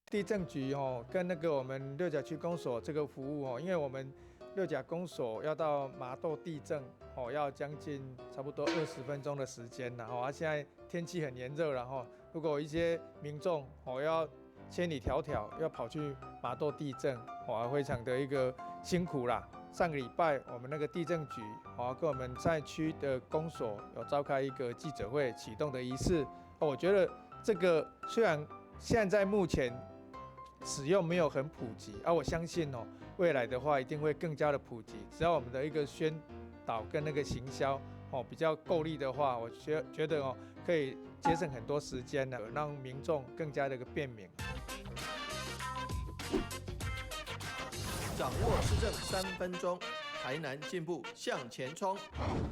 地政局哦，跟那個我們六甲區公所這個服務哦，因為我們六甲公所要到麻豆地政哦，要將近差不多20分鐘的時間，然後啊，現在天氣很炎熱，然後如果一些民眾哦要千里迢迢要跑去麻豆地政，哇，非常的一個辛苦啦。上個禮拜我們那個地政局哦，跟我們在區的公所有召開一個記者會啟動的儀式，我覺得這個雖然現在目前使用沒有很普及，啊，我相信哦，未來的話一定會更加的普及。只要我們的一個宣導跟那個行銷哦比較夠力的話，我覺得哦可以節省很多時間呢，讓民眾更加的一個便民。掌握市政三分鐘，台南進步向前衝。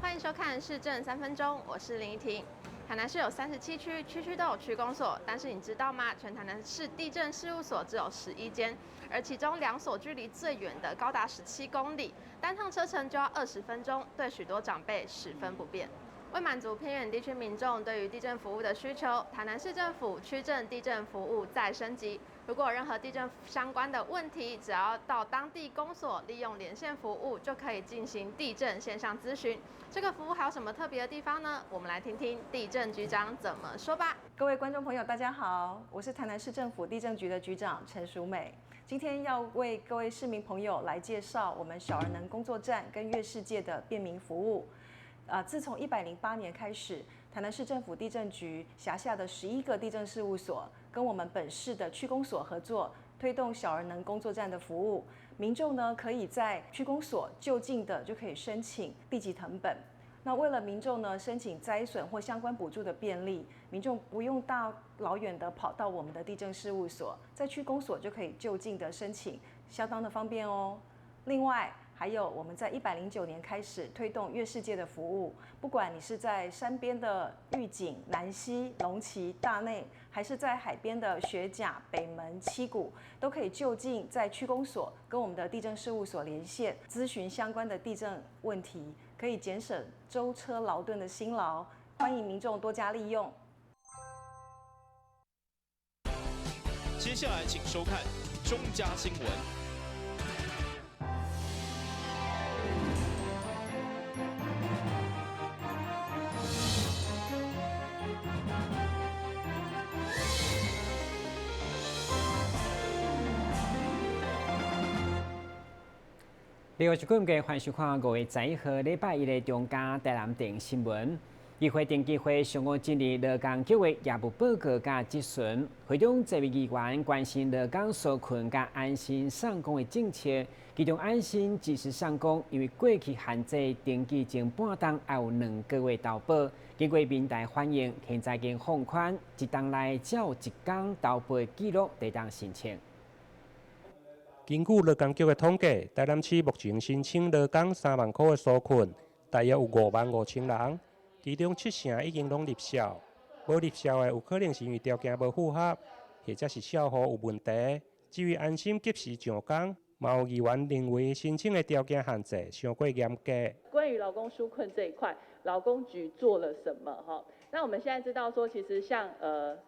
歡迎收看市政三分鐘，我是林怡婷。台南市有37區，區區都有區公所，但是你知道嗎？全台南市地政事務所只有11間，而其中兩所距離最遠的高達17公里，單趟車程就要20分鐘，對許多長輩十分不便。為滿足偏遠地區民眾對於地政服務的需求，台南市政府區政地政服務再升級。如果有任何地政相關的問題，只要到當地公所利用連線服務，就可以進行地政線上諮詢。這個服務還有什麼特別的地方呢？我們來聽聽地政局長怎麼說吧。各位觀眾朋友，大家好，我是台南市政府地政局的局長陳淑美，今天要為各位市民朋友來介紹我們小兒能工作站跟月世界的便民服務。啊，自從108年開始，台南市政府地政局轄下的11個地政事務所跟我們本市的區公所合作，推動小兒能工作站的服務。民眾呢可以在區公所就近的就可以申請地籍謄本。那為了民眾呢申請災損或相關補助的便利，民眾不用大老遠的跑到我們的地政事務所，在區公所就可以就近的申請，相當的方便哦。另外，還有我們在109年開始推動月世界的服務，不管你是在山邊的玉井、南溪、龍崎、大內，還是在海邊的學甲、北門、七股，都可以就近在區公所跟我們的地政事務所連線，諮詢相關的地政問題，可以減省舟車勞頓的辛勞，歡迎民眾多加利用。接下來請收看中嘉新聞。另外一款嘅歡迎收看5月11號禮拜一的中嘉台南電新聞。議會定期會上午進入勞工局的業務報告佮質詢，會中這位議員關心勞工紓困佮安心送工的政策，其中安心即時送工，因為過去限制登記前半冬愛有2個月投保，經過民代反映，現在已經放寬，一冬內只有一工投保的記錄會當申請。根據勞工局的統計，台南市目前申請勞工3萬塊的紓困，大約有5萬5千人，其中七成已經攏入數，無入數的有可能是因為條件無符合，或者是數戶有問題。至於安心即時上工，嘛有議員認為申請的條件限制傷過嚴格。關於勞工紓困這一塊，勞工局做了什麼？哈，那我們現在知道說，其實像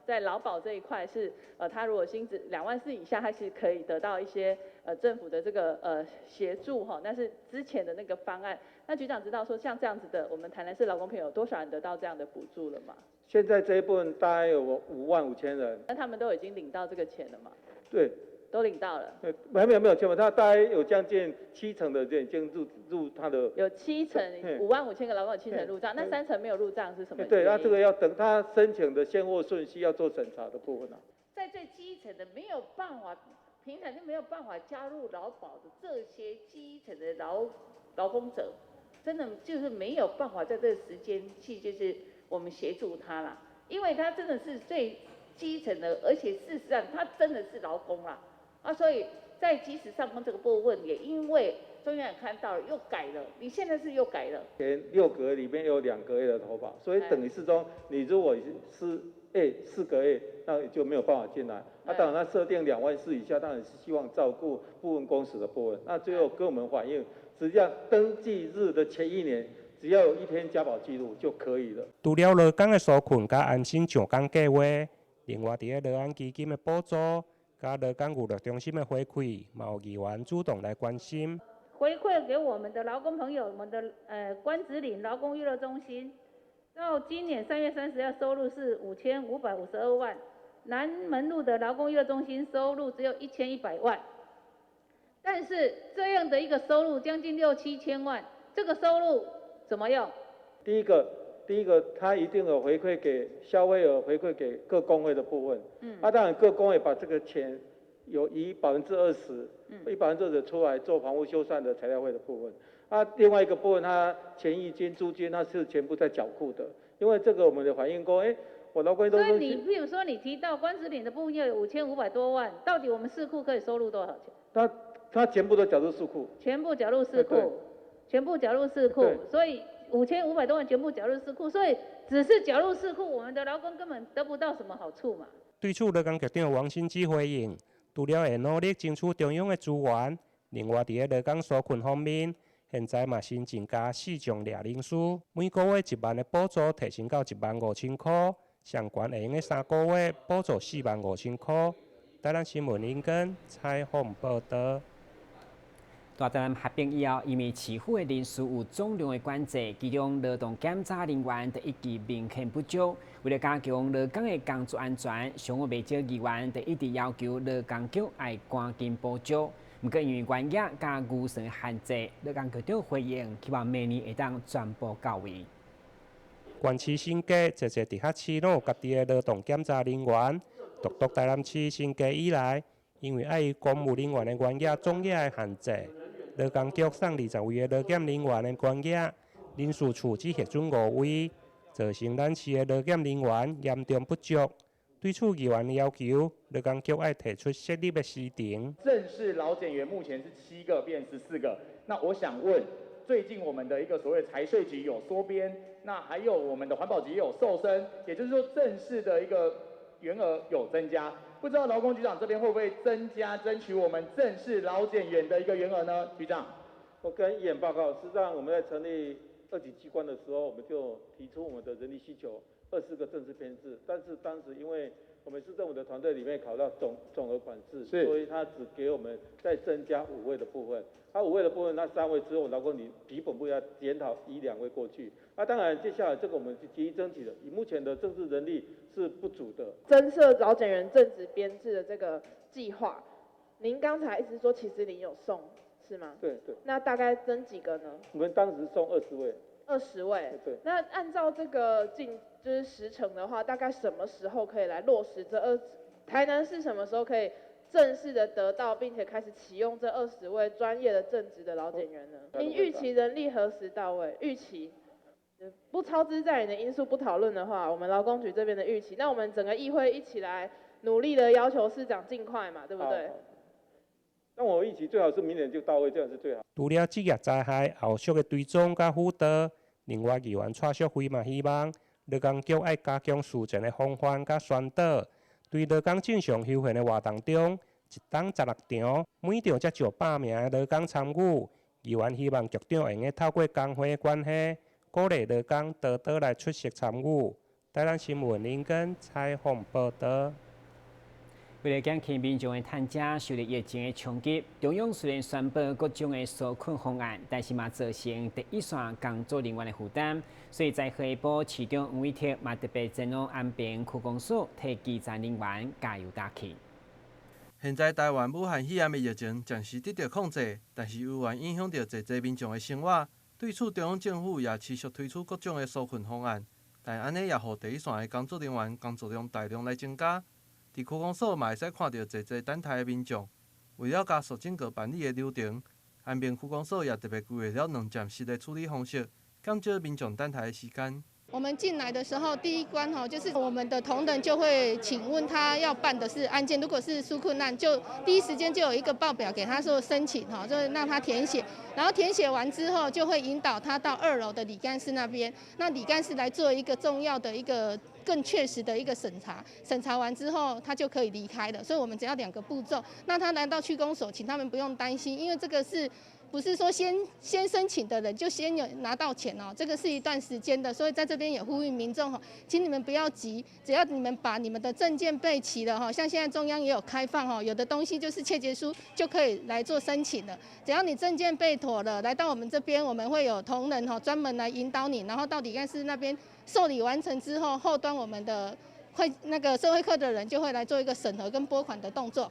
在勞保這一塊是他如果薪資2萬4以下，他是可以得到一些政府的這個協助哈。那是之前的那個方案。那局長知道說，像這樣子的，我們台南市勞工朋友有多少人得到這樣的補助了嗎？現在這一部分大概有5萬5千人。那他們都已經領到這個錢了嗎？對。都領到了。對，沒有沒有，基本上大概有將近七成的人已經入他的。有七成，5萬5千個勞工有七成入賬，那三成沒有入賬是什麼？對，那這個要等他申請的先後順序要做審查的部分啊。在最基層的沒有辦法，平常就沒有辦法加入勞保的這些基層的勞工者，真的就是沒有辦法在這個時間去，就是我們協助他啦，因為他真的是最基層的，而且事實上他真的是勞工啦。啊，所以在即時上工這個部分，也因為中央也看到了，又改了。你現在是又改了。前6個月裡面有2個月的投保，所以等於是說，你如果是4個月，那就沒有辦法進來。啊，當然，他設定2萬4以下，當然是希望照顧部分工時的部分。那最後跟我們反映，實際上登記日的前一年，只要有一天加保記錄就可以了。除了勞工的紓困佮安心上工計劃，另外佇咧樂安基金的補助。佮劳工娱乐中心的回馈，嘛有议员主动来关心。回馈给我们的劳工朋友，我们的关子岭劳工娱乐中心，到今年3月30号收入是5552万，南门路的劳工娱乐中心收入只有1100万，但是这样的一个收入将近六七千万，这个收入怎么用？第一个，他一定有回馈给消费额，回馈给各工会的部分。啊，当然各工会把这个钱有以百分之二十，以百分之二十出来做房屋修缮的材料费的部分。啊，另外一个部分，它权益金、租金，它是全部在缴库的。因为这个我们的反映过，哎，我劳工所以你譬如说你提到关子岭的部分要有5500多万，到底我们市库可以收入多少钱？他全部都缴入市库。全部缴入市库，全部缴入市库，所以5500多万全部缴入市库，所以只是缴入市库，我们的劳工根本得不到什么好处嘛。对此，劳工局长王新之回应，除了会努力争取中央的资源，另外伫咧劳工纾困方面，现在嘛新增加四种掠人师，每个月一万的补助提升到1万5千箍，上悬会用的3个月补助4万5千箍。台南新闻林根采访报道。大台南合并以后，因为市府的人事有总量的管制，其中劳动检查人员就一直明显不足。为了加强劳工的工作安全，上有袂少议员就一直要求劳工局爱赶紧补足。毋过因为员额佮预算限制，劳工局长回应，希望明年会当全部到位。县市新加，济济直辖市拢有家己的劳动检查人员，独独台南市新加以来，因为碍于公务人员的员额总额的限制，劳工局送20位的劳检人员的员额，人事处只核准五位，造成咱市的劳检人员严重不足。对此议员的要求，劳工局爱提出设立的时程。正式劳检员目前是七个变14个，那我想问，最近我们的一个所谓财税局有缩编，那还有我们的环保局也有瘦身，也就是说正式的一个员额有增加，不知道劳工局长这边会不会增加争取我们正式劳检员的一个员额呢？局长，我跟议员报告，实际上我们在成立二级机关的时候，我们就提出我们的人力需求，20个正式编制，但是当时因为我们市政府的团队里面考到总额管制，所以他只给我们再增加五位的部分。他五位的部分，那三位之后，劳工局基本部要检讨移两位过去。那当然，接下来这个我们是极力争取的，以目前的政治人力是不足的。增设劳检员正职编制的这个计划，您刚才一直说其实您有送，是吗？对对。那大概增几个呢？我们当时送二十位。二十位。对。那按照这个进就是时程的话，大概什么时候可以来落实这二？台南市什么时候可以正式的得到，并且开始启用这二十位专业的正职的劳检员呢？您预期人力何时到位？预期不超支在你的因素不讨论的话，我们劳工局这边的预期，那我们整个议会一起来努力的要求市长尽快嘛，对不对？那我预期最好是明年就到位，这样是最好。除了职业灾害后续的追踪佮辅导，另外议员蔡淑慧嘛希望劳工局爱加强事前的防范佮宣导。对劳工正常休闲的活动中，一冬16场，每场才上百名的劳工参与。议员希望局长会用得透过工会关系，鼓励劳工多多来出席参与。台南新闻林根采访报道。为了减轻民众的趁食受著疫情的冲击，中央虽然宣布各种的纾困方案，但是嘛造成第一线工作人员的负担。所以在下晡市长黄伟哲嘛特别前往安平区公所，替基层人员加油打气。现在台湾武汉肺炎的疫情暂时得到控制，但是犹原影响著济济民众的生活。对此，中央政府也持续推出各种的纾困方案，但按呢也予第一线的工作人员工作量大量来增加。伫区公所嘛会使看著济济等待的民众，为了加速整个办理的流程，安平区公所也特别规划了两站式的处理方式，减少民众等待的时间。我们进来的时候，第一关哈，就是我们的同仁就会请问他要办的是案件，如果是纾困案，就第一时间就有一个报表给他说申请哈，就是让他填写，然后填写完之后，就会引导他到二楼的李干事那边，那李干事来做一个重要的一个更确实的一个审查，审查完之后他就可以离开了。所以我们只要两个步骤，那他来到区公所，请他们不用担心，因为这个是不是說先申請的人就先有拿到錢哦，這個是一段時間的，所以在這邊也呼籲民眾吼，請你們不要急，只要你們把你們的證件備齊了哈，像現在中央也有開放哈，有的東西就是切結書就可以來做申請了，只要你證件備妥了，來到我們這邊，我們會有同仁哈專門來引導你，然後到底幹事那邊受理完成之後，後端我們的會那個社會課的人就會來做一個審核跟撥款的動作。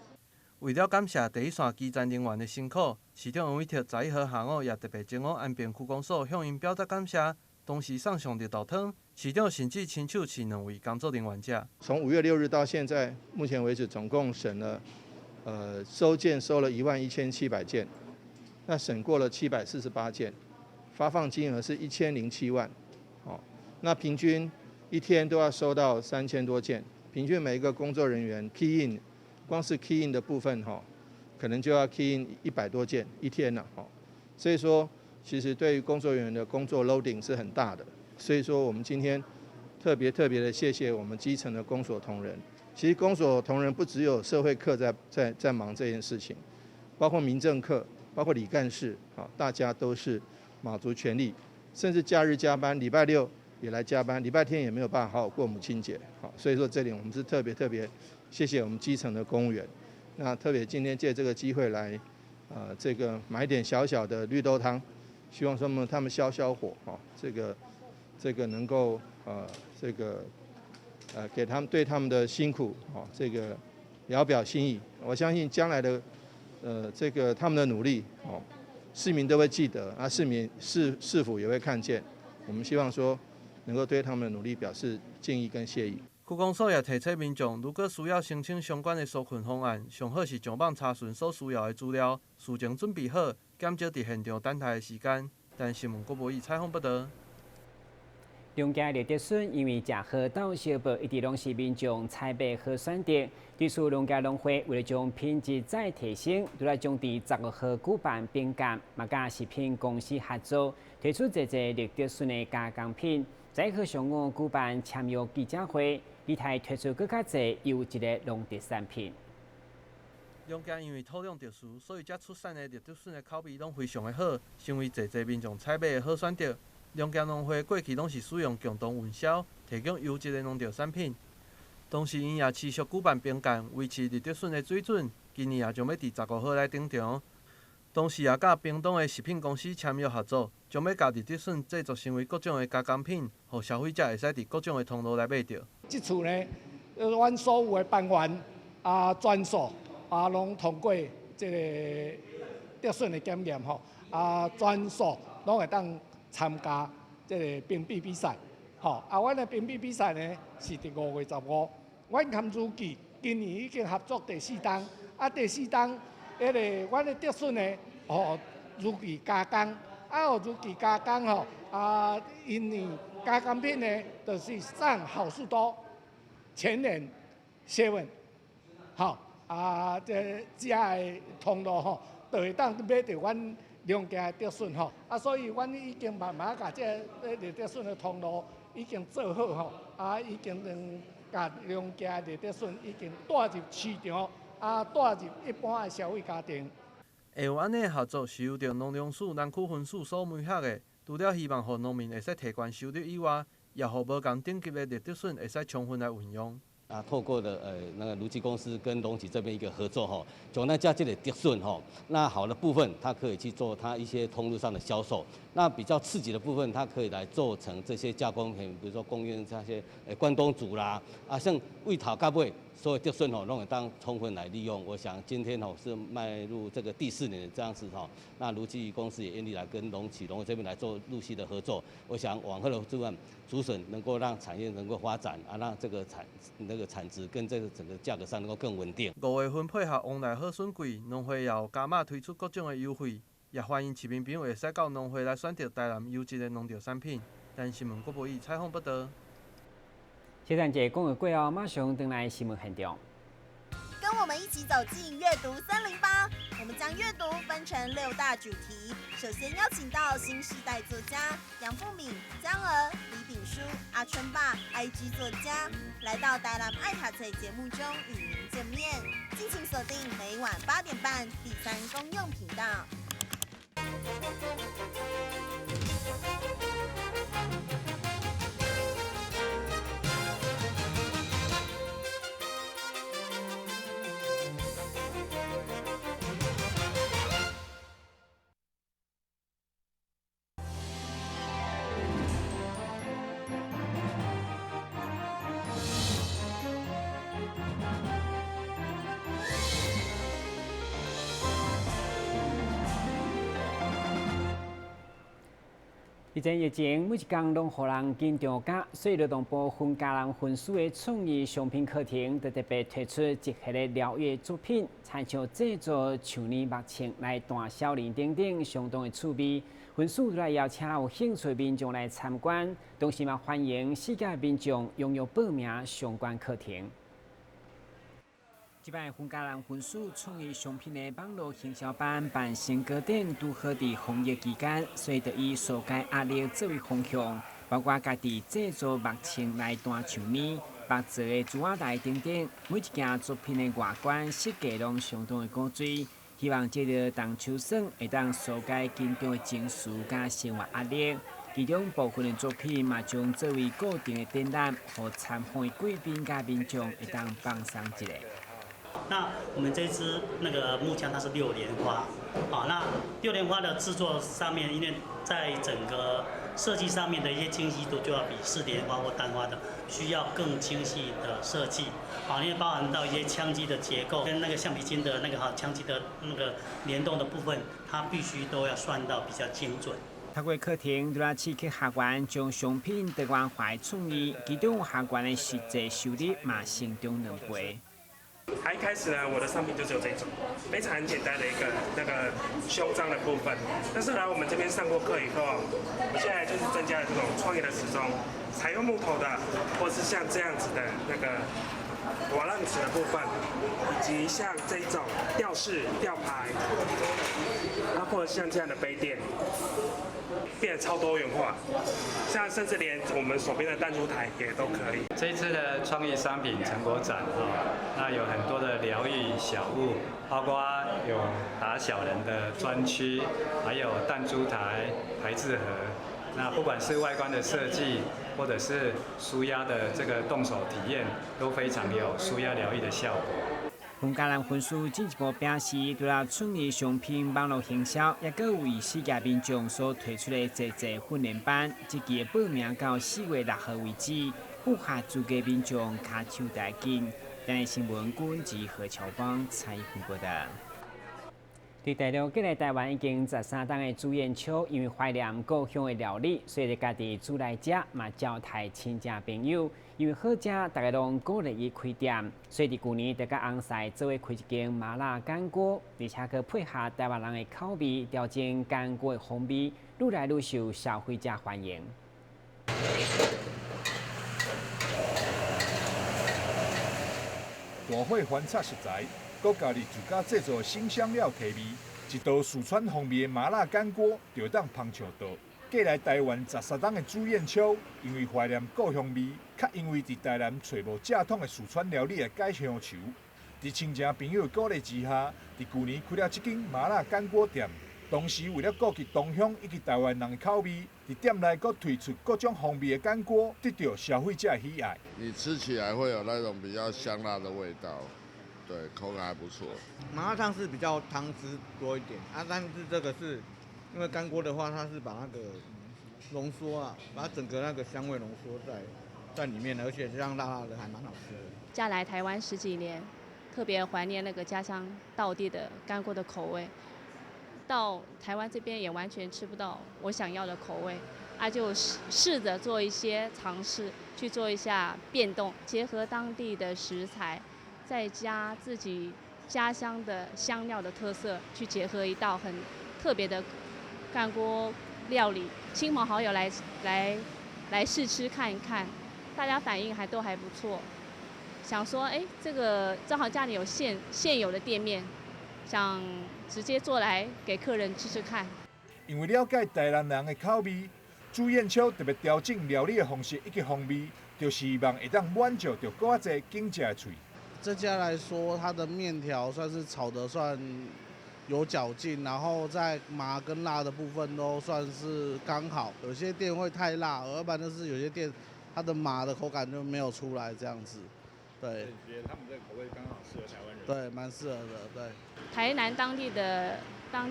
為了感謝第一線基層人員的辛苦，市長黃偉哲11號下午也特別前往安平區公所向𪜶表達感謝，同時送上綠豆湯。市長甚至親手飼兩位工作人員食。從5月6日到現在，目前為止總共審了，收件收了11700件，那審過了748件，發放金額是1007萬，哦，那平均一天都要收到3000多件，平均每一個工作人員 key in。光是 key in 的部分哈，可能就要 key in 100多件一天了哈，所以說其實對於工作人員的工作 loading 是很大的，所以說我們今天特別特別的謝謝我們基層的公所同仁。其實公所同仁不只有社會課在忙這件事情，包括民政課，包括里幹事，啊，大家都是卯足全力，甚至假日加班，禮拜六也來加班，禮拜天也沒有辦法好好過母親節，好，所以說這點我們是特別特別。謝謝我們基層的公務員，那特別今天借這個機會來，這個買點小小的綠豆湯，希望說他們消消火，哈，這個能夠這個給他們對他們的辛苦，哈，這個聊表心意。我相信將來的，這個他們的努力，哦，市民都會記得，啊，市民市府也會看見。我們希望說能夠對他們的努力表示敬意跟謝意。區公所也提醒民眾，如果需要申請相關的紓困方案，上好是上網查詢所需要的資料，事前準備好，減少佇現場等待的時間。但新聞閣無伊採訪報導。龍家綠竹筍因為食好鬥相報，一直攏是民眾採買好選擇。對此，龍家農會為了將品質再提升，除了將佇15號舉辦評鑑，嘛佮食品公司合作，推出濟濟綠竹筍的加工品。11號上午舉辦簽約記者會，期待推出閣較濟優質的農特產品。龍家因為土壤特殊，所以遮出產的綠竹筍的口味攏非常的好，成為濟濟民眾採買的好選擇。龍家農會過去攏是使用共同運銷，提供優質的農特產品。同時，𪜶也持續舉辦評鑑，維持綠竹筍的水準。今年也將欲佇15號來登場。同時，也佮屏東的食品公司簽約合作，將欲共綠竹筍製作成為各種的加工品，予消費者會使佇各種的通路來買著。這次呢，阮所有的班員啊、全數啊，攏通過這個竹筍的檢驗吼，啊，全數攏會當參加這個評比比賽，吼。啊，阮的評比比賽呢是佇5月15，阮含如記今年已經合作第四冬，啊，第四冬。彼个阮的竹筍呢，予如記加工，啊，予如記加工吼，啊，𪜶呢加工品呢，就是上好市多、全聯、seven，吼，啊，這遮的通路吼，就會當買著阮龍家的竹筍吼，啊，所以阮已經慢慢共這個綠竹筍的通路已經做好吼，啊，已經能共龍家的綠竹筍已經帶入市場。啊，帶入一般的消費家庭。會有按呢合作，是由著農糧署南區分署所媒合的。除了希望予農民會使提懸收入以外，也予無仝等級的綠竹筍會使充分來運用。啊，透過的那個如記公司跟龍崎這邊一個合作吼，從咱遮這個竹筍吼，那好的部分，它可以去做它一些通路上的銷售；那比較次級的部分，它可以來做成這些加工品，比如說供應這些關東煮啦，啊，像味頭到尾，所有竹筍吼，攏會當充分來利用。我想今天吼是邁入這個第4年的這樣子吼，那如記公司也願意來跟龍崎農會這邊來做陸續的合作。我想往後的這段竹筍能夠讓產業能夠發展啊，讓這個產那個產值跟這個整個價格上能夠更穩定。5月份配合旺來好筍季，農會也有加碼推出各種的優惠，也歡迎市民朋友會使到農會來選擇台南優質的農特產品。但新聞閣無伊採訪報導。小等一下廣告過後，馬上轉來新聞現場。跟我們一起走進閱讀308，我們將閱讀分成6大主題。首先邀請到新世代作家楊富敏、江娥、李炳書、阿春爸、IG 作家，來到台南愛讀冊節目中與您見面。敬請鎖定每晚8點半第三公用頻道。以前疫情每一工攏予人緊張感，所以勞動部分家人分書的創意商品課程，就特別推出一系列療癒作品，親像製作樹奶木槍來彈小人等等，相當的趣味。分署來邀請有興趣民眾來參觀，同時嘛歡迎世界民眾踴躍報名相關課程。這擺分家人分署創意商品的網路行銷班辦成果展，拄好佇防疫期間，所以就以紓解壓力作為方向，包括家己製作木槍來彈樹奶、木做的珠仔台等等，每一件作品的外觀設計攏相當的古錐，希望這個盪秋耍會當紓解緊張的情緒佮生活壓力。其中部分的作品嘛，將作為固定的展覽，予參訪的貴賓佮民眾會當放鬆一下。那我們這支那個木槍，它是六連花，啊，那六連花的製作上面，因為在整個設計上面的一些精細度，就要比四連花或單花的需要更精細的設計，啊，因為包含到一些槍機的結構跟那個橡皮筋的那個哈槍機的那個聯動的部分，它必須都要算到比較精準。透過課程，除了刺激學員將商品多元化的創意，其中學員的實際收入嘛成長兩倍。它一開始呢，我的商品就只有這種，非常很簡單的一個那個胸章的部分。但是來我們這邊上過課以後，我現在就是增加了這種創意的時鐘，採用木頭的，或是像這樣子的那個瓦楞紙的部分，以及像這種吊飾、吊牌，啊，或者像這樣的杯墊，變得超多元化。像甚至連我們手邊的彈珠台也都可以。這一次的創意商品成果展哈，那有很多的療癒小物，包括有打小人的專區，還有彈珠台、牌子盒。那不管是外觀的設計，或者是舒壓的這個動手體驗，都非常有舒壓療癒的效果。分家人分署進一步表示，除了創意商品網路行銷，也閣有為世界民眾所推出的濟濟訓練班，這期的報名到4月6號為止，符合資格民眾跤手帶緊。台視新聞軍及何喬邦採訪報道。佇大陸過來台灣已經13冬的朱艷秋，因為懷念故鄉的料理，所以就家己煮來食，嘛招待親戚朋友。因為好食，大家攏鼓勵伊開店，所以佇舊年就佮翁婿做伙開一間麻辣乾鍋，而且閣配合台灣人的口味，調整乾鍋的風味，愈來愈受消費者歡迎。大火翻炒食材，閣加入自家製作的辛香料提味，一道四川風味的麻辣乾鍋就會當捧上桌。過來台灣13冬的朱艷秋，因為懷念故鄉味，較因為佇台南揣無正統的四川料理來解鄉愁。佇親情朋友的鼓勵之下，佇舊年開了這間麻辣乾鍋店。同時為了顧及同鄉以及台灣人的口味，佇店內閣推出各種風味的乾鍋，得到消費者的喜愛。你吃起來會有那種比較香辣的味道，對，口感還不錯。麻辣燙是比較湯汁多一點啊，但是這個是因為乾鍋的話，它是把那個濃縮啊，把整個那個香味濃縮在裡面，而且這樣辣辣的，還蠻好吃的。嫁來台灣十幾年，特別懷念那個家鄉道地的乾鍋的口味。到台灣這邊也完全吃不到我想要的口味，啊，就試著做一些嘗試，去做一下變動，結合當地的食材，再加自己家鄉的香料的特色，去結合一道很特別的乾鍋料理，親朋好友來試吃看一看，大家反應還都還不錯，想說，哎，這個正好家裡有現有的店面，想直接做來給客人吃吃看。因為了解台南人的口味，朱艷秋特別調整料理的方式以及風味，就是希望會當滿足著閣較濟緊食的喙。這家來說，它的麵條算是炒得算有嚼勁，然後在麻跟辣的部分都算是剛好。有些店會太辣，而不然就是有些店它的麻的口感就沒有出來這樣子。對。你覺得他們這個口味剛好適合台灣人？對，蠻適合的。對。台南當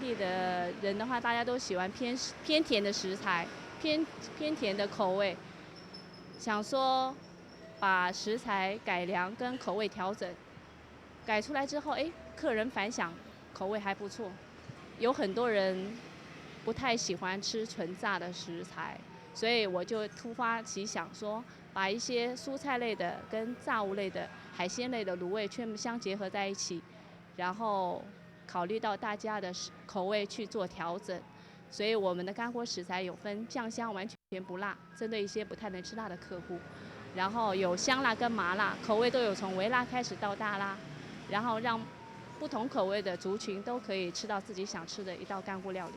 地的人的話，大家都喜歡偏甜的食材，偏甜的口味，想說把食材改良跟口味調整，改出來之後，哎，客人反響口味還不錯。有很多人不太喜歡吃純炸的食材，所以我就突發奇想說，把一些蔬菜類的跟炸物類的、海鮮類的滷味全部相結合在一起，然後考慮到大家的口味去做調整，所以我們的乾鍋食材有分醬香完全不辣，針對一些不太能吃辣的客戶，然後有香辣跟麻辣，口味都有從微辣開始到大辣，然後讓不同口味的族群都可以吃到自己想吃的一道乾鍋料理。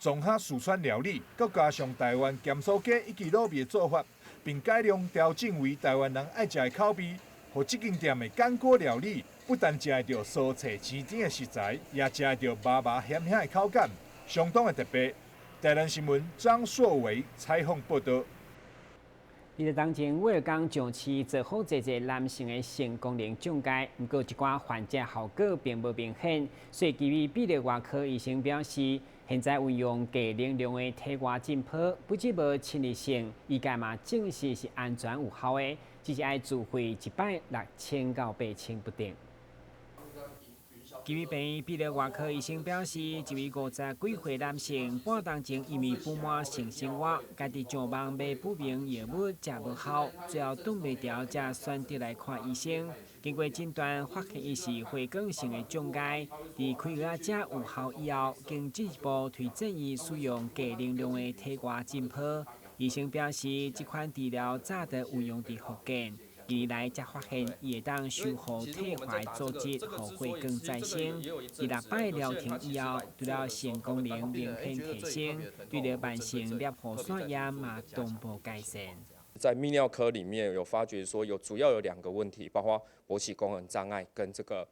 綜合四川料理，閣加上台灣鹹酥雞以及滷味的做法，並改良調整為台灣人愛食的口味，予這間店的乾鍋料理不但食會著蔬菜青甜的食材，也食會著麻麻鹹香的口感，相當的特別。台南新聞張碩偉採訪報道。佇咧當前，威而鋼上市造福濟濟男性的性功能障礙，毋過一寡患者效果並無明顯。所以，基於泌尿外科醫生表示，現在運用低能量的體外震波，不只無侵入性，醫界嘛證實是安全有效的，只是愛自費一擺6000到8000不等。基於病院泌尿外科醫生表示，一位50幾歲男性，半冬前因為不滿性生活，家己上網買不明藥物食無效，最後擋袂牢，才選擇來看醫生。經過診斷，發現伊是血管性的障礙，佇開藥食有效以後，經進一步推薦伊使用低能量的體外震波。醫生表示，這款治療早就運用佇福建。近年來才發現，伊會當修復退化的組織，予血管再生。佇六擺療程以後，除了性功能明顯提升，對著慢性攝護腺炎嘛同步改善。在泌尿科裡面有發覺說有主要有兩個問題，包括勃起功能障礙跟這個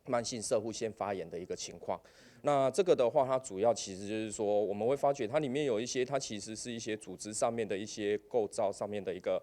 慢性攝護腺發炎的一個情況。那這個的話，它主要其實就是說，我們會發覺它裡面有一些，它其實是一些組織上面的一些構造上面的一個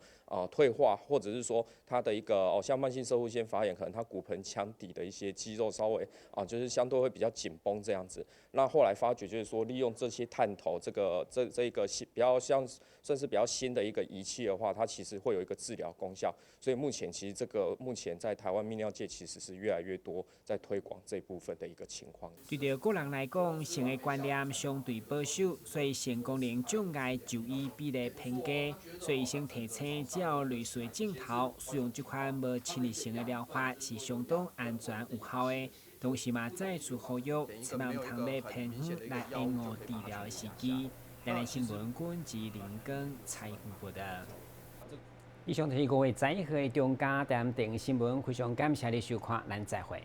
退化，或者是說它的一個哦，像慢性攝護腺發炎，可能它骨盆腔底的一些肌肉稍微啊，就是相對會比較緊繃這樣子。那後來發覺就是說，利用這些探頭，這個這這個新比較像算是比較新的一個儀器的話，它其實會有一個治療功效。所以目前其實這個目前在台灣泌尿界其實是越來越多在推廣這部分的一個情況。對著個人來講，性的觀念相對保守，所以性功能障礙就醫比例偏低。所以醫生提醒，只要類似的症頭，使用這款無侵入性的療法是相當安全有效的。同時嘛，再次呼籲，千萬毋通買偏方來延誤治療的時機。台南新聞君之林根採訪報道。以上就是5月11號的中嘉台南電視新聞，非常感謝你收看，咱再會。